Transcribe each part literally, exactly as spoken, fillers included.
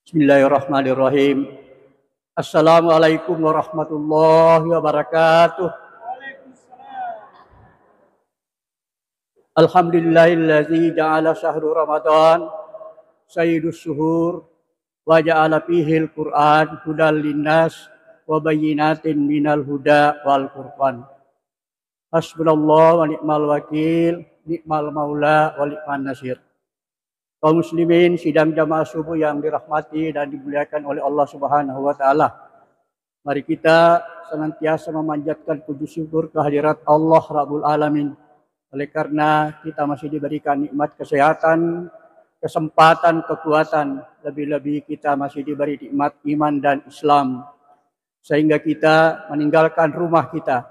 Bismillahirrahmanirrahim. Assalamualaikum warahmatullahi wabarakatuh. Alhamdulillahilladzi ja'ala syahru Ramadan sayyidus syuhur wa ja'ala fihil Qur'an hudan linnas wa bayyinatin minal huda wal furqan. Hasbunallah wa ni'mal wakil, ni'mal maula wa ni'man nasir. Kaum muslimin, sidang jamaah subuh yang dirahmati dan dimuliakan oleh Allah Subhanahu wa Ta'ala. Mari kita senantiasa memanjatkan puji syukur kehadirat Allah Rabbul Alamin. Oleh karena kita masih diberikan nikmat kesehatan, kesempatan, kekuatan, lebih-lebih kita masih diberi nikmat iman dan Islam, sehingga kita meninggalkan rumah kita,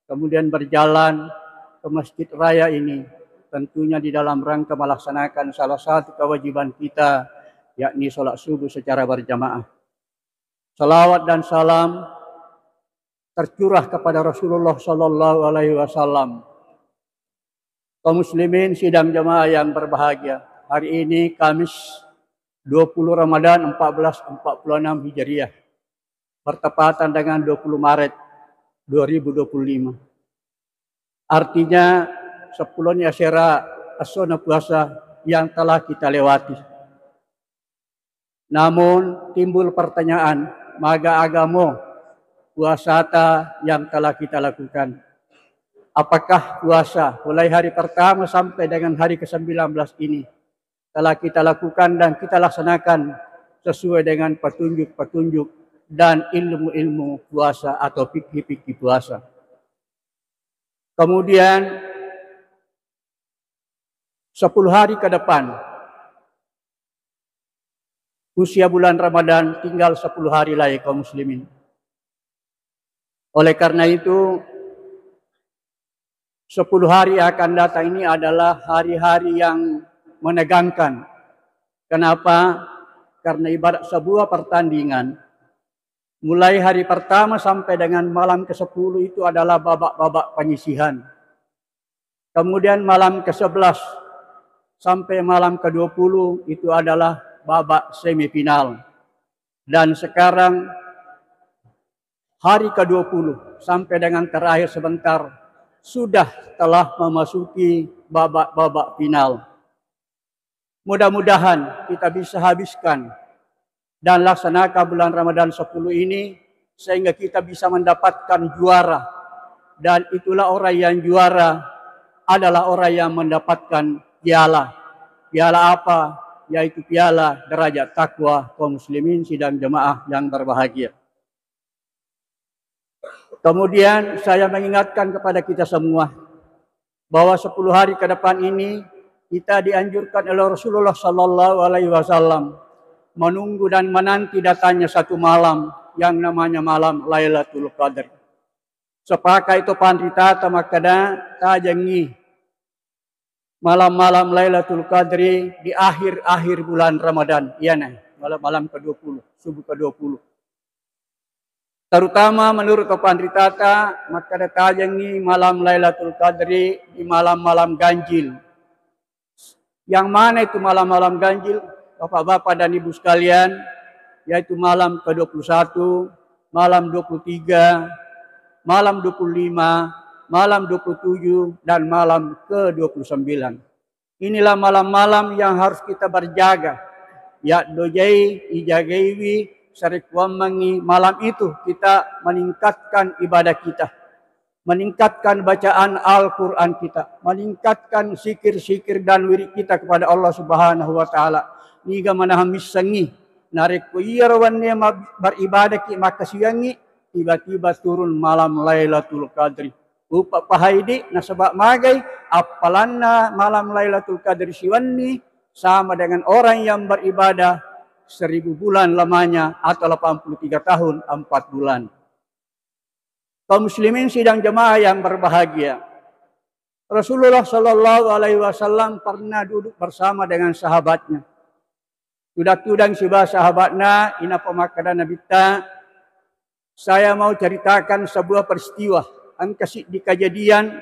kemudian berjalan ke Masjid Raya ini, tentunya di dalam rangka melaksanakan salah satu kewajiban kita, yakni sholat subuh secara berjamaah. Salawat dan salam tercurah kepada Rasulullah Sallallahu Alaihi Wasallam. Kaum muslimin, sidang jamaah yang berbahagia, hari ini Kamis, dua puluh Ramadan empat belas empat puluh enam Hijriah, bertepatan dengan dua puluh Maret dua ribu dua puluh lima. Artinya, sepuluh ni asera essona puasa yang telah kita lewati. Namun, timbul pertanyaan, maga agamo puasata yang telah kita lakukan? Apakah puasa mulai hari pertama sampai dengan hari kesembilan belas ini telah kita lakukan dan kita laksanakan sesuai dengan petunjuk-petunjuk dan ilmu-ilmu puasa atau fikih-fikih puasa? Kemudian, sepuluh hari ke depan, usia bulan Ramadan tinggal sepuluh hari lagi, kaum muslimin. Oleh karena itu, sepuluh hari yang akan datang ini adalah hari-hari yang menegangkan. Kenapa? Karena ibarat sebuah pertandingan, mulai hari pertama sampai dengan malam kesepuluh itu adalah babak-babak penyisihan. Kemudian malam kesebelas sampai malam kedua puluh itu adalah babak semifinal. Dan sekarang hari kedua puluh sampai dengan terakhir sebentar sudah telah memasuki babak-babak final. Mudah-mudahan kita bisa habiskan dan laksanakan bulan Ramadan sepuluh ini, sehingga kita bisa mendapatkan juara. Dan itulah orang yang juara adalah orang yang mendapatkan piala. Piala apa? Yaitu piala derajat takwa, kaum muslimin sidang jamaah yang berbahagia. Kemudian, saya mengingatkan kepada kita semua bahwa sepuluh hari ke depan ini kita dianjurkan oleh Rasulullah Sallallahu Alaihi Wasallam menunggu dan menanti datangnya satu malam yang namanya malam Lailatul Qadar. Sepakat itu panritata makkeda, tajengngi malam-malam Lailatul Qadri di akhir-akhir bulan Ramadan. Iyana, malam-malam kedua puluh, subuh kedua puluh. Terutama menurut panritata, makkeda tajengngi malam Lailatul Qadri di malam-malam ganjil. Yang mana itu malam-malam ganjil, Bapak-bapak dan Ibu sekalian? Yaitu malam kedua puluh satu, malam dua puluh tiga, malam dua puluh lima, malam dua puluh tujuh, dan malam kedua puluh sembilan. Inilah malam-malam yang harus kita berjaga. Ya dojai ijagaiwi, sarekuammengi malam itu kita meningkatkan ibadah kita, meningkatkan bacaan Al-Quran kita, meningkatkan sikir-sikir dan wirid kita kepada Allah Subhanahu wa Ta'ala. Niga manaha missengngi, narekko iyaro wennie ma-, beribadaki makkasiwiangngi, tiba-tiba turun malam Lailatul Qadri. Upa pahaidi nasaba magai appalanna malam Lailatul Qadri siwenni sama dengan orang yang beribadah seribu bulan lamanya atau delapan puluh tiga tahun empat bulan. Kaum muslimin sidang jamaah yang berbahagia, Rasulullah Shallallahu Alaihi Wasallam pernah duduk bersama dengan sahabatnya. Tudang-tudang siba sahabatna, inapa makkeda Nabitta, "Saya mau ceritakan sebuah peristiwa, engka siddi kejadian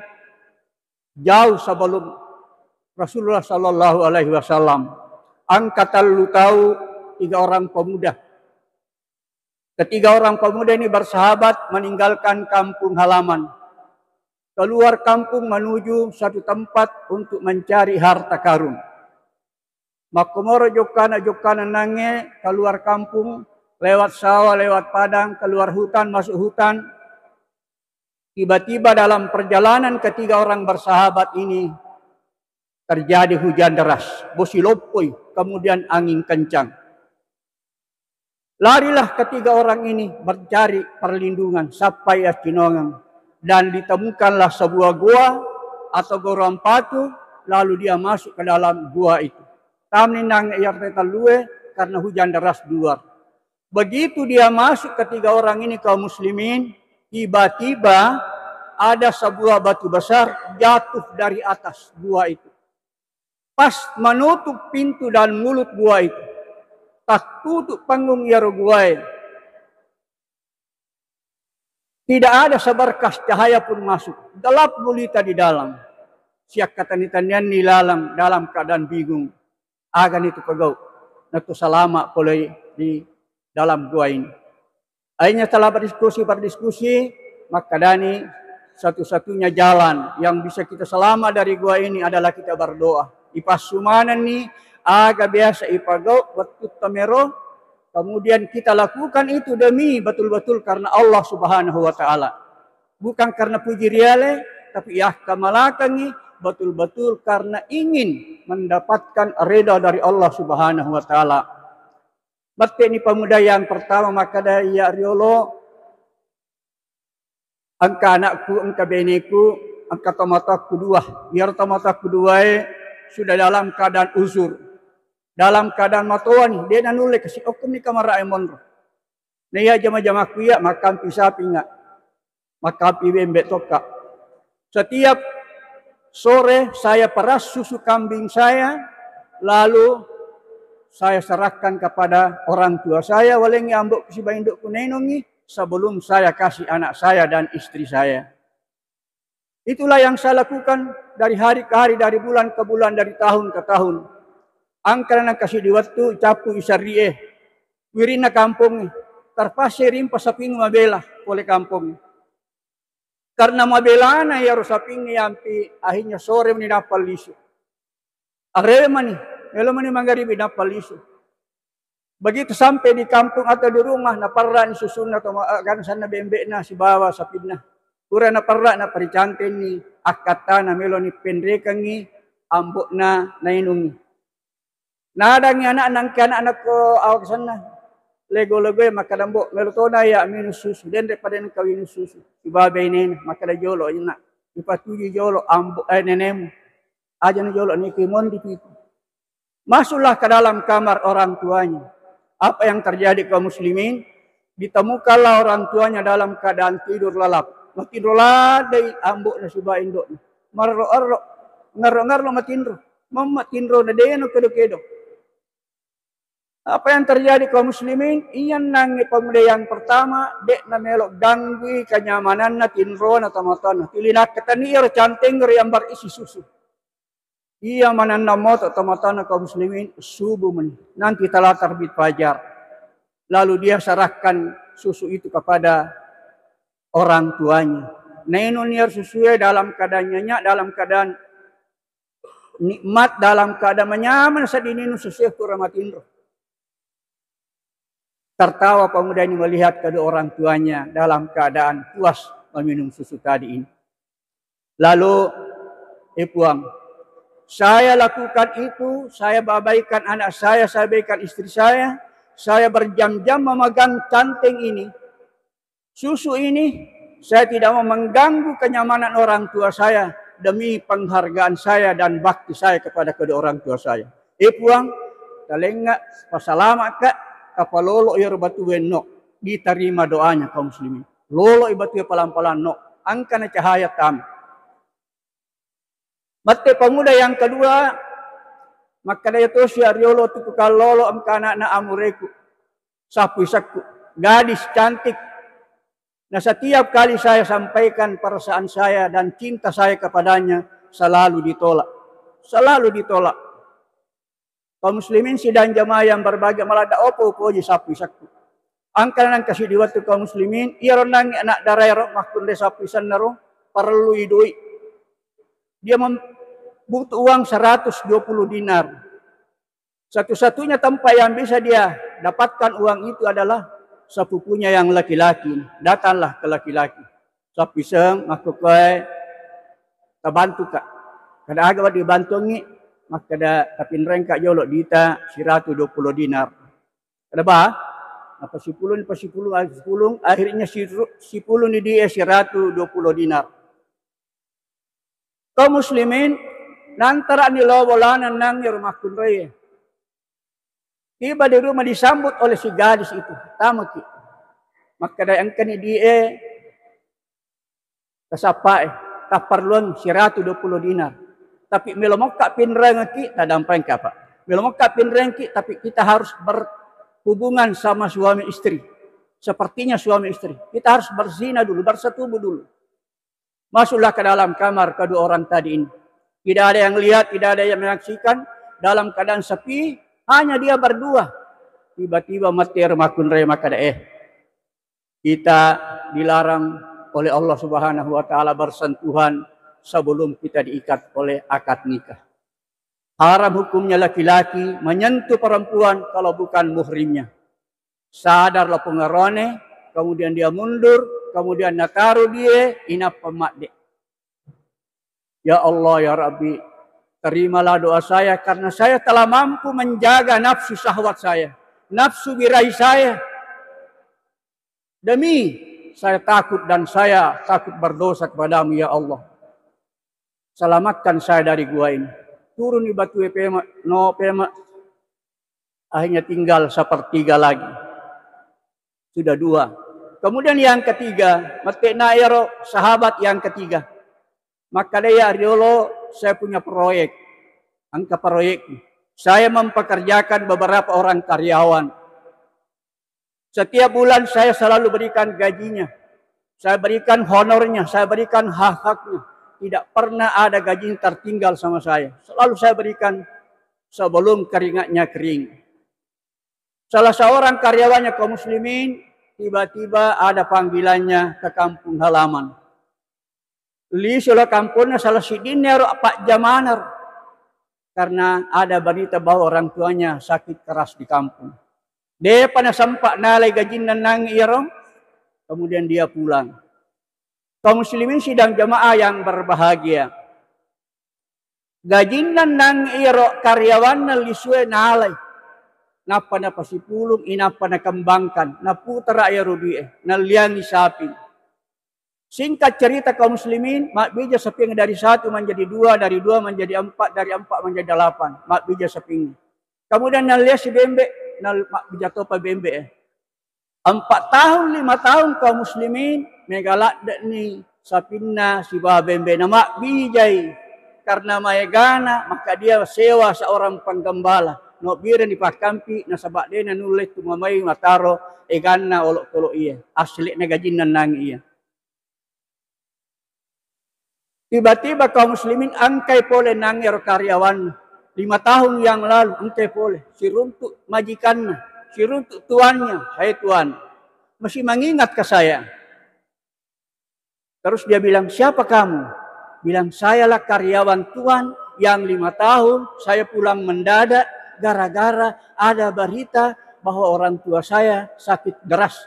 jauh sebelum Rasulullah Shallallahu Alaihi Wasallam." Engka tellu tau tiga orang pemuda. Ketiga orang pemuda ini bersahabat meninggalkan kampung halaman, keluar kampung menuju satu tempat untuk mencari harta karun. Makkomoro jokkana-jokkana nangnge keluar kampung, lewat sawah, lewat padang, keluar hutan, masuk hutan. Tiba-tiba dalam perjalanan ketiga orang bersahabat ini terjadi hujan deras, bosi loppoi, kemudian angin kencang. Larilah ketiga orang ini mencari perlindungan, sappai accinongeng, dan ditemukanlah sebuah gua atau gorong patu, lalu dia masuk ke dalam gua itu. Tamni nangnge iya tallue karena hujan deras di luar. Begitu dia masuk ketiga orang ini, kaum muslimin, tiba-tiba ada sebuah batu besar jatuh dari atas gua itu. Pas menutup pintu dan mulut gua itu, tertutup panggung iyaro guae. Tidak ada seberkas cahaya pun masuk. Gelap gulita di dalam. Siakkatani-tanianni laleng dalam keadaan bingung. Agani tu pegau. Natu salama polei di dalam gua ini. Akhirnya setelah berdiskusi-berdiskusi, makkedani satu-satunya jalan yang bisa kita selamat dari gua ini adalah kita berdoa. Ipassu manenni aga biasa ipagau wettu tamero, kemudian kita lakukan itu demi betul-betul karena Allah Subhanahu wa Ta'ala. Bukan karena puji riale, tapi yakkamalakangi betul-betul karena ingin mendapatkan reda dari Allah Subhanahu wa Ta'ala. Metteni pemuda yang pertama makkeda, "Iya riolo, engka anakku, engka beneku, engka tomatoakku dua. Iyaro tomatoakku duae sudah dalam keadaan uzur, dalam keadaan matoani, de' nanulle kasi okkomi kamara'e monro. Na iya jama-jamakku iya makkampi sapinga, makkampi bembe tokka. Setiap sore saya peras susu kambing saya, lalu saya serahkan kepada orang tua saya, walengngi ambo'ku sibawa indo'ku nainungngi sebelum saya kasih anak saya dan istri saya." Itulah yang saya lakukan dari hari ke hari, dari bulan ke bulan, dari tahun ke tahun. Engkana nengka siddi wettu cappu isarrie, wirinna kampongnge, terpaksa rimpa sapingnge mabela pole kampongnge. Karena mabelana iyaro sapingnge yampi, akhirnya sore meni nappa lisu. Arewe mani, melo mani mangaribi nappa lisu. Begitu sampai di kampung atau di rumah, naperrani susunna to ma-, eh, kan sanna bembe'na sibawa sapinna. Pura naperra, naparicantengni akkattana meloni penrekengngi ambo'na nainungngi. Nadangngi ana'na, engka ana'na ko awak sanna. Lego-legoe makkeda, "Mbo, melo tona iya minung susu, denre pada engka winung susu." Sibawa benena makkeda, "Jolo, ina, ipatuju jolo ambo, eh, nenemu. Ajana jolo niki mondi pitu." Masuklah ke dalam kamar orang tuanya. Apa yang terjadi, kaum muslimin? Ditemukanlah orang tuanya dalam keadaan tidur lelap. Matinro ladde' ambo'na sibawa indo'na. Marro-arro, ngarro-ngarro matinro. Mamma tinrona de' nakedo-kedo. Apa yang terjadi, kaum muslimin? Iyennangngi pemuda yang pertama, de' namelo ganggui kenyamananna tinrona tomatoanna. Tuli nakkatani iyaro canteng ri ambar isi susu. Iya manenna moto tomatoanna, kaum muslimin, subuh meni. Nanti telah terbit fajar. Lalu dia serahkan susu itu kepada orang tuanya. Nainung iyaro susue dalam keadaan nyenyak, dalam keadaan nikmat, dalam keadaan manyameng sedding nainung susue pura matinro. Tertawa pemuda ini melihat kedua orang tuanya dalam keadaan puas meminum susu tadi ini. Lalu, "Eh Puang, saya lakukan itu, saya abaikan anak saya, saya abaikan istri saya, saya berjam-jam memegang canteng ini, susu ini, saya tidak mau mengganggu kenyamanan orang tua saya demi penghargaan saya dan bakti saya kepada kedua orang tua saya. Eh Puang, talengnga, pasalama'ka, kapalolo iyaro batu wenno." Diterima doanya, kaum muslimin. Lolo i batue palang-palang no, engkana cahaya tam. Mette pemuda yang kedua, makkeda, "Iya tosi riolo tukku kallolo, engka ana'na amureku, sapui sekku, gadis cantik. Nah, setiap kali saya sampaikan perasaan saya dan cinta saya kepadanya, selalu ditolak. Selalu ditolak." Kaum muslimin sidang jamaah yang berbahagia, maladda opo upoji sappisengku. Engka nengka siddi wettu kaum muslimin, iyaro nangnge anak daraero makkunrai sappisengngero parellui doi. Dia mem-, butuh uang seratus dua puluh dinar. Satu-satunya tempat yang bisa dia dapatkan uang itu adalah sepupunya yang laki-laki. Datanglah ke laki-laki. Sappiseng, makkukkoe tabantuka. Kada aga wedding dibantuangngi, makkeda tapinrengka jolo dita siratu dua puluh dinar. Kada ba? Apa sipulung, apa sipulung, apa sipulung, akhirnya siru-, sipulung ni die siratu dua puluh dinar. Kaum muslimin, nantara'ni lao bolana nangnge ro makkunraie. Tiba di rumah disambut oleh si gadis itu, tamaki. Makkeda engkani die, tasappae, tapparluang siratu dua puluh dinar. Tapi melo mokka pinrengekki, tadampengka, Pak. Melo mokka pinrengki, tapi kita harus berhubungan sama suami istri. Sepertinya suami istri. Kita harus berzina dulu, bersetubuh dulu. Masuklah ke dalam kamar kedua orang tadi ini. Tidak ada yang lihat, tidak ada yang menyaksikan. Dalam keadaan sepi, hanya dia berdua. Tiba-tiba mate ro makkunrai makkeda, eh, kita dilarang oleh Allah Subhanahu wa Ta'ala bersentuhan sebelum kita diikat oleh akad nikah. Haram hukumnya laki-laki menyentuh perempuan kalau bukan muhrimnya. Sadarlah pengaruhnya, kemudian dia mundur, kemudian nataru dia, inappa madde. Ya Allah, ya Rabbi, terimalah doa saya karena saya telah mampu menjaga nafsu syahwat saya, nafsu birahi saya. Demi saya takut dan saya takut berdosa kepadamu, ya Allah. Selamatkan saya dari gua ini. Turuni batue pema, no pema. Akhirnya tinggal sepertiga lagi. Sudah dua. Kemudian yang ketiga, mette'na ero sahabat yang ketiga. Makkeda, ya riolo, saya punya proyek. Engka proyek. Saya mempekerjakan beberapa orang karyawan. Setiap bulan saya selalu berikan gajinya. Saya berikan honornya, saya berikan hak-haknya. Tidak pernah ada gaji tertinggal sama saya. Selalu saya berikan sebelum keringatnya kering. Salah seorang karyawannya kaum muslimin, tiba-tiba ada panggilannya ke kampung halaman. Lisu lao kamponna salah siddinna ero pajjamanaro. Karena ada berita bahwa orang tuanya sakit keras di kampung. Depa nasempa nalai gajinna nangnge iyaro, kemudian dia pulang. Kaum muslimin sidang jamaah yang berbahagia. Gajinna nangnge iyaro karyawanna lisue nalai. Nappa napasipulung, inappa nakembangkan, naputara iyaro dui'e, nalliangi sapi. Singkat cerita kaum muslimin, mabbija saping dari satu menjadi dua, dari dua menjadi empat, dari empat menjadi delapan. Mabbija saping. Kemudian nalliasi bembe, nal-, mabbija topa bembe, eh. Empat tahun, lima tahun kaum muslimin, mega ladde'ni sapinna sibawa bembe na mabbijai. Karena maegana, maka dia sewa seorang penggembala. Nobbireng dipakkampi, nasaba de'na nulle tumamai mataro eganna olokolo iya. Asli'na gajinna nangnge iya. Tiba-tiba kaum muslimin engkai pole nangnge ero karyawan lima tahun yang lalu, engkai pole, siruntuk majikanna, siruntuk tuannya, "Hai tuan, masih mengingatkah saya?" Terus dia bilang, "Siapa kamu?" Bilang, "Sayalah karyawan tuan yang lima tahun saya pulang mendadak gara-gara ada berita bahwa orang tua saya sakit keras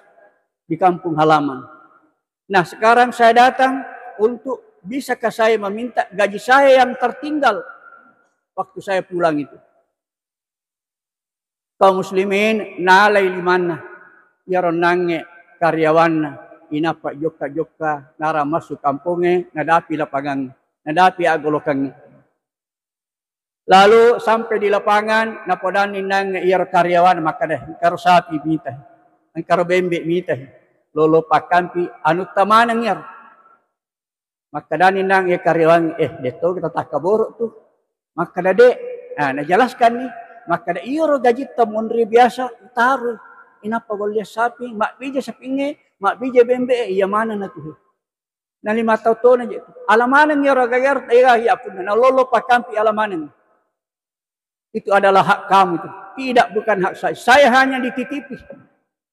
di kampung halaman. Nah, sekarang saya datang untuk bisakah saya meminta gaji saya yang tertinggal waktu saya pulang itu." Kaum muslimin nalai limanna, iyaro nangnge karyawanna, inappa jokka-jokka, nara massu kampongnge, nadapi lapangangnge, nadapi aggolokangnge. Lalu sampai di lapangan, napodanni nangnge iyaro karyawan makkeda, "Engkaro sapi mita, engkaro bembe mita, lolo pakkampi anutta maneng iyaro." Makkedani nang iya karyawan, "Eh, detto kita takkaboro tu." Makkeda, "De." Nah, najelaskanni, makkeda, "Iyaro gajitta monri biasa utaroi, inappa gollia sapi, mabbija sapingnge, mabbija bembe e, iya maneng na tu." Na lima taung tona je tu. Ala maneng iyaro gagara, iya, iya, punna nalolo pakkampi ala maneng. Itu adalah hak kamu itu. Tidak, bukan hak saya. Saya hanya dititipi.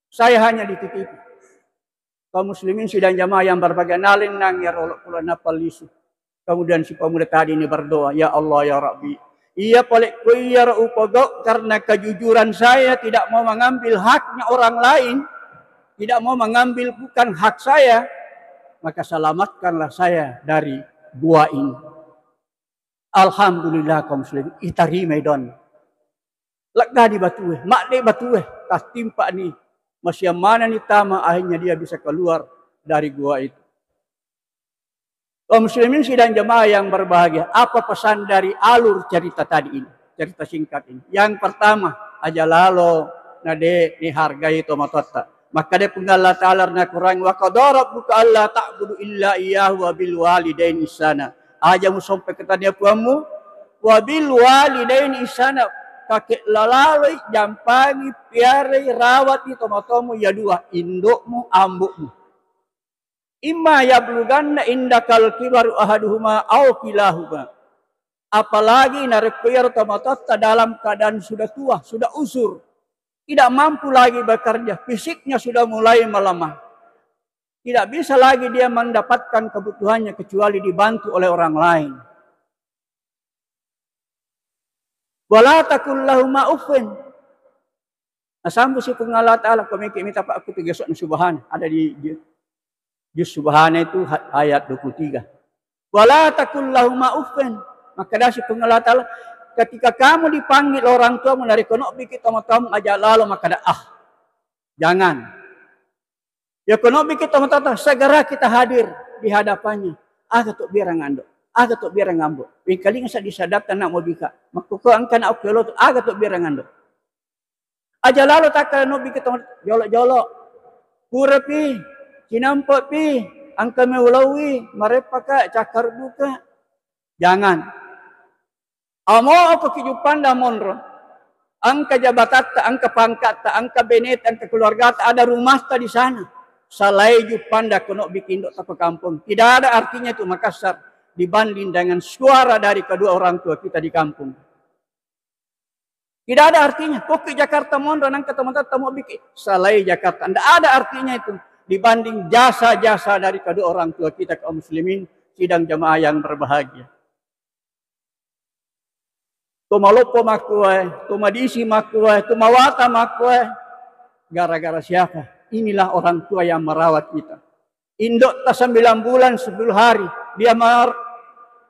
Saya hanya dititipi. Kaum muslimin sidang jamaah yang berbahagia, nalennang ya rolo kula napallisu. Kemudian si pemuda tadi ini berdoa, "Ya Allah, ya Rabbi, iya pale ko iyaro upogau karena kejujuran saya tidak mau mengambil haknya orang lain, tidak mau mengambil bukan hak saya, maka selamatkanlah saya dari gua ini." Alhamdulillah kaum muslimin, itarimai don. Leggani batue, madde batue, tattimpani, masiang manani tama, akhirnya dia bisa keluar dari gua itu. Kaum muslimin sidang jamaah yang berbahagia, apa pesan dari alur cerita tadi ini, cerita singkat ini? Yang pertama, aja lalo nade nihargai tomatoatta. Makkeda Puang Allah Ta'ala na Quran, "Wa qadara rabbuka alla ta'budu illa iyyahu wa bil walidaini ihsana." Aja musompe ke tania puammu, "Wa bil walidaini ihsana." Kake lalaloi, jampangi, piarai, rawati tomatoammu ya dua, indokmu, ambokmu. "Imma yablughanna indakal kibaru ahaduhuma au kilahuma." Apalagi narekko iyaro tomatoatta dalam keadaan sudah tua, sudah usur, tidak mampu lagi bekerja, fisiknya sudah mulai melemah. Tidak bisa lagi dia mendapatkan kebutuhannya kecuali dibantu oleh orang lain. "Wala taqul lahuma uffin." Nasambu si Puang Allah Ta'ala, ko meke mita pakku tu gesokna subhana, ada di ju-, juz subhana itu ha-, ayat dua puluh tiga. "Wala taqul lahuma uffin." Makkeda si Puang Allah Ta'ala, ketika kamu dipanggil orang tuamu, narekko nobbiki tomatoamu, aja lalo makkeda, "Ah." Jangan. Ya ko nobbiki tomatoatta, segera kita hadir di hadapannya. "Aga to biarang ando, aga to biarang ambo. Wengkalinga sa disadatta nak mobika. Makkoko engka nak okkiolo tu, aga to biarang ando." Aja lalo takkala nobbiki tomatoatta, jolo-jolo. "Purapi, cinampe'pi, engka meulauwi, mareppaka, cakkarduka." Jangan. Amo okko ki juppanda monro, engka jabatatta, engka pangkatta, engka beneta, engka keluargata, ada rumahta di sana. Salai juppanda ko nobbiki indotta ko kampong. Tidak ada artinya itu Makassar dibanding dengan suara dari kedua orang tua kita di kampung. Tidak ada artinya. Kokki Jakarta monro nangka tomatoatta mobbiki, salai Jakarta. Tidak ada artinya itu dibanding jasa-jasa dari kedua orang tua kita kaum muslimin, sidang jamaah yang berbahagia. To maloppo makkuae, to madisi makkuae, to mawata makkuae. Gara-gara siapa? Inilah orang tua yang merawat kita. Indokta sembilan bulan sepuluh hari, dia mar-,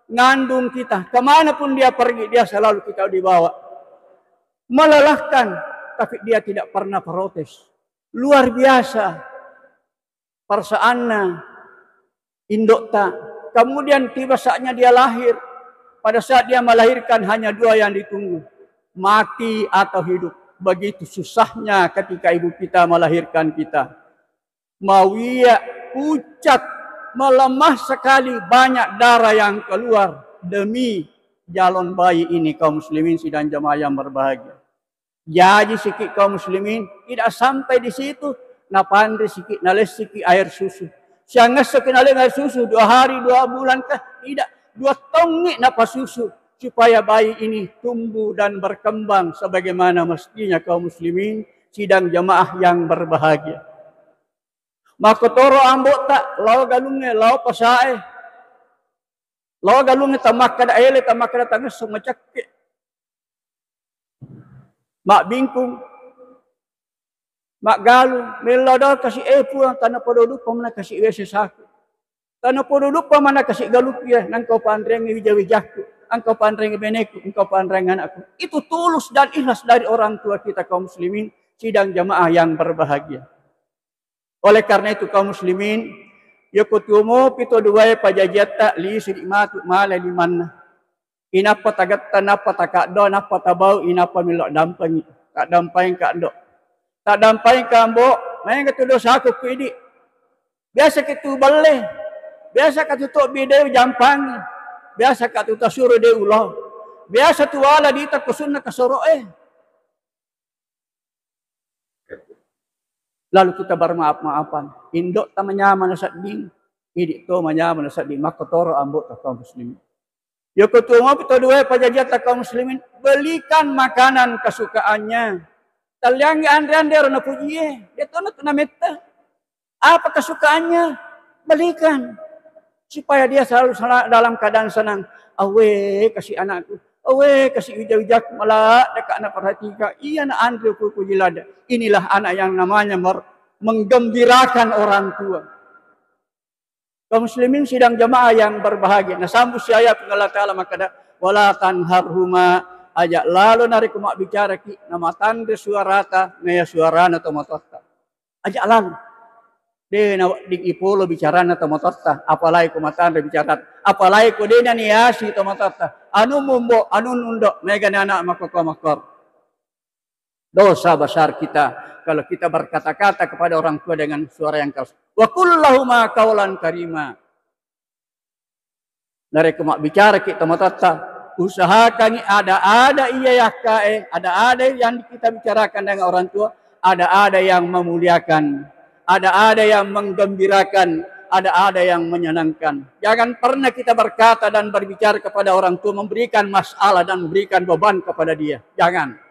ngandung kita. Kemanapun dia pergi, dia selalu kita dibawa. Melelahkan, tapi dia tidak pernah protes. Luar biasa perasaanna indokta. Kemudian tiba saatnya dia lahir. Pada saat dia melahirkan, hanya dua yang ditunggu, mati atau hidup. Begitu susahnya ketika ibu kita melahirkan kita. Mauya, pucat, melemah sekali, banyak darah yang keluar demi jalon bayi ini, kaum muslimin sidang jamaah yang berbahagia. Jaji siki kaum muslimin, tidak sampai di situ, napanre siki, nalessiki air susu. Siangngesso ki naleng air susu, dua hari, dua bulan kah? Tidak, dua tongi napasusu supaya bayi ini tumbuh dan berkembang sebagaimana mestinya, kaum muslimin sidang jamaah yang berbahagia. Makkotoro ambo'ta, lao galungnge, lao pasae, lao galungnge, tamakkada ele, tamakkada tangesso, macakke, mabbingkung, maggalung, mello do kasi, "Eh Puang, tanapodo duppa mana kasi wese saku. Tanapodo duppa mana kasi galukku ya, nangkau panrengi wija-wijakku, engkau panrengi beneku, engkau panrengi anakku." Itu tulus dan ikhlas dari orang tua kita kaum muslimin sidang jamaah yang berbahagia. Oleh karena itu, kaum muslimin, yako tuo mopi to duae pajajiatta, lisu di matu male limanna. Inappa tagatta, nappa takaddo, nappa tabau, inappa millo dampengi. Taddampeng kaddo. Taddampeng kambo, maega tu dosaku ku idi. Biasa ki tu balle. Biasa ka tu tobbi de jampangi. Biasa ka tu tasuro de ulo. Biasa tu wala dita kusunna kasoroe. Lalu kita bermaaf-maafan. Indokta manyamana sedding, idi to manyamana sedding, makkotoro ambo'ta kaum muslimin. Yoko tuo mopi to dua pajajiatta kaum muslimin, belikan makanan kesukaannya. Talliangngi anre-anre ero napujie, de' tona tu nametta. Apa kesukaannya? Belikan. Supaya dia selalu sela-, dalam keadaan senang. Awe, kasih anakku. Awe, kasih wija-wijaku. Malah dekat anak perhatikan. Iya, nak anre ku, ku jilada. Inilah anak yang namanya mer-, menggembirakan orang tua. Kaum muslimin sidang jamaah yang berbahagia. Nasambung si ayat Allah Ta'ala makkeda, "Wala tanharhuma," aja lalo narekko mabbicaraki, namatanre suarata, naya suarana tomatoatta. Aja lalo. De' nawedding ipolo bicarana tomatoatta, apalagi ko matanre bicarata, apalagi ko de' naniasi tomatoatta. Anu mumbo, anu nundo, megani anak makkokko makkor. Dosa besar kita kalau kita berkata-kata kepada orang tua dengan suara yang keras. Wa qul lahuma qaulan karima. Narekko mabbicaraki tomatoatta, usahakangi ada-ada iya yakkae, ada-ada yang kita bicarakan dengan orang tua, ada-ada yang memuliakan, ada-ada yang menggembirakan, ada-ada yang menyenangkan. Jangan pernah kita berkata dan berbicara kepada orang tua memberikan masalah dan memberikan beban kepada dia. Jangan.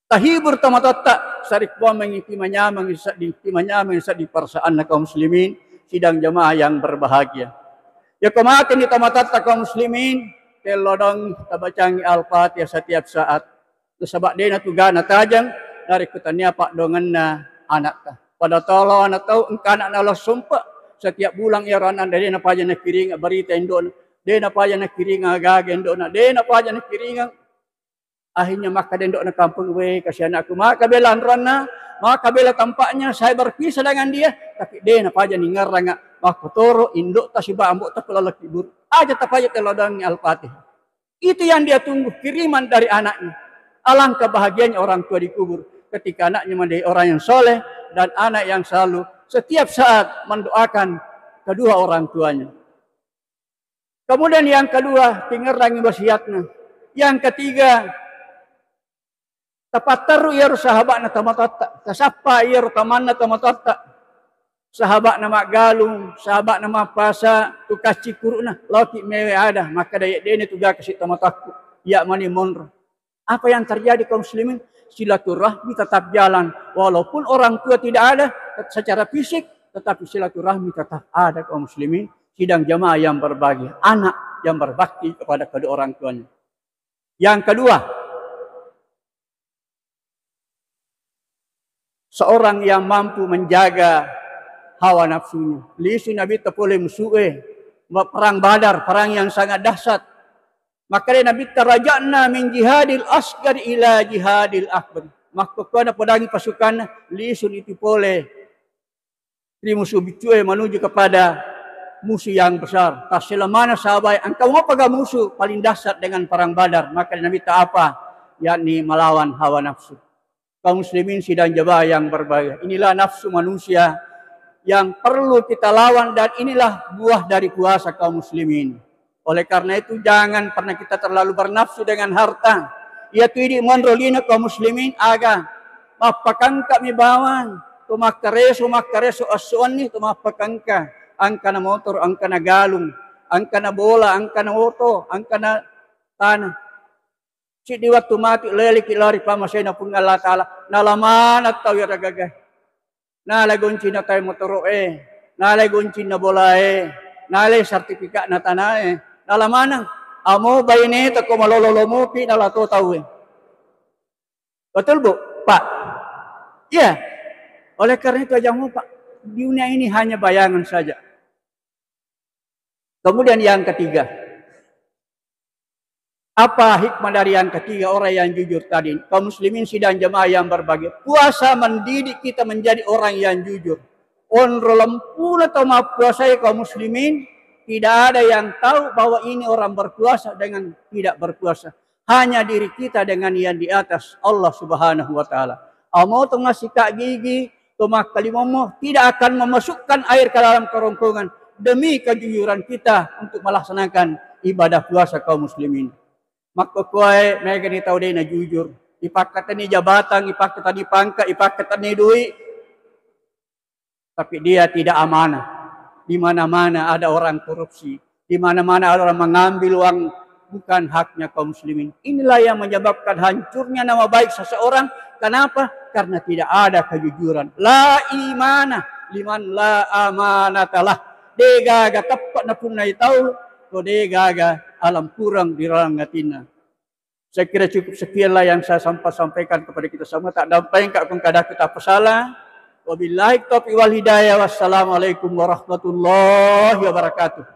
Tahibur tomatoatta, sarekkuammengngi timanyameng sedding, timanyameng sedding perasaanna kaum muslimin, sidang jamaah yang berbahagia. Yako mateni tomatoatta kaum muslimin, tellodong tabacangi Al-Fatihah setiap saat. Nasaba de' natugana tajeng, narekko tania paddoangenna anakta. Pada tolo anak tau engka anakna lo sumpe, setiap bulan iyaro anakna de' napaja nakiringa berita indo'na, de' napaja nakiringa gaga indo'na, de' napaja nakiringa Akhirnya makkeda indo'na kampong, "We, kasihan anakku, maka bela anronna, maka bela tampaknya, saya berpisah dengan dia, tapi de' napaja ningerranga makkotoro indo'ta siba ambo'ta ku laleng kubur." Aja tapaja telodangi Al-Fatihah. Itu yang dia tunggu, kiriman dari anaknya. Alangkah bahagianya orang tua di kubur ketika anaknya menjadi orang yang soleh dan anak yang selalu setiap saat mendoakan kedua orang tuanya. Kemudian yang kedua, tingerrangi wasiatna. Yang ketiga, tapatterru iyaro sahaba'na tomatoatta, tasappa iyaro tamanna tomatoatta. Sahaba'na maggalung, sahaba'na mappasa, tukang cikkuru'na, laoki mewe ada, makkeda, "Ye, de'ni tugakasi tomatoakku, ya mani monro." Apa yang terjadi kaum muslimin? Silaturahmi tetap jalan. Walaupun orang tua tidak ada secara fisik, tetapi silaturahmi tetap ada kaum muslimin. Sidang jamaah yang berbahagia, anak yang berbakti kepada kedua orang tuanya. Yang kedua, seorang yang mampu menjaga hawa nafsunya. Lisu Nabitta pole musu'e, perang Badar, perang yang sangat dahsyat. Makkeda Nabitta, "Raja'na min jihadil asgari ila jihadil akbar." Makkokkoe napodangi pasukanna, lisuni tu pole ri musuh biccue menuju kepada musuh yang besar. Tassela maneng sahabae, "Engka mopaga musuh paling dahsyat dengan perang Badar?" Makkeda Nabitta, "Apa?" Yakni melawan hawa nafsu. Kaum muslimin sidang jamaah yang berbahagia, inilah nafsu manusia yang perlu kita lawan, dan inilah buah dari puasa kaum muslimin. Oleh karena itu, jangan pernah kita terlalu bernafsu dengan harta. Iyatu idi monro lino kaum muslimin, aga mappakangkami bawang, to makkareso, makkareso esso wenni, to mappakangka, engkana motor, engkana galung, engkana bola, engkana oto, engkana tanah. Siddi wettu matu leliki lao ri pammasena Puang Allah Ta'ala. Nala maneng tau iyaro gagae. Nala goncinna taue motoro'e, nala goncinna bolae, nala sertifikatna tanae. Nala maneng. Amo baineta ko malolo-lomopi nala to taue. Betul, Bu? Pak? Iya. Oleh karena itu, aja mupa. Dunia ini hanya bayangan saja. Kemudian yang ketiga, apa hikmah dari yang ketiga orang yang jujur tadi? Kaum muslimin sidang jamaah yang berbahagia. Puasa mendidik kita menjadi orang yang jujur. Onro lempuna tau mappuasai kaum muslimin, tidak ada yang tahu bahwa ini orang berpuasa dengan tidak berpuasa. Hanya diri kita dengan yang di atas, Allah Subhanahu wa Ta'ala. Amo to massikat gigi, to makkalimommo, tidak akan memasukkan air ke dalam kerongkongan demi kejujuran kita untuk melaksanakan ibadah puasa kaum muslimin. Makkokkoe megani tau de' najujur, ipakkatenni jabatan, ipakkatenni pangkat, ipakkatenni dui, tapi dia tidak amanah. Di mana-mana ada orang korupsi, Di mana-mana ada orang mengambil uang bukan haknya kaum muslimin. Inilah yang menyebabkan hancurnya nama baik seseorang. Kenapa? Karena tidak ada kejujuran. La imana liman la amanatalah. Degaga tepat napunnai tau, ko degaga alam kurang di dalam atinna. Saya kira cukup sekianlah yang saya sampaikan kepada kita semua. Tak dampeng kak pengkada kita pesala. Wabillahi taufiq wal hidayah. Wassalamualaikum warahmatullahi wabarakatuh.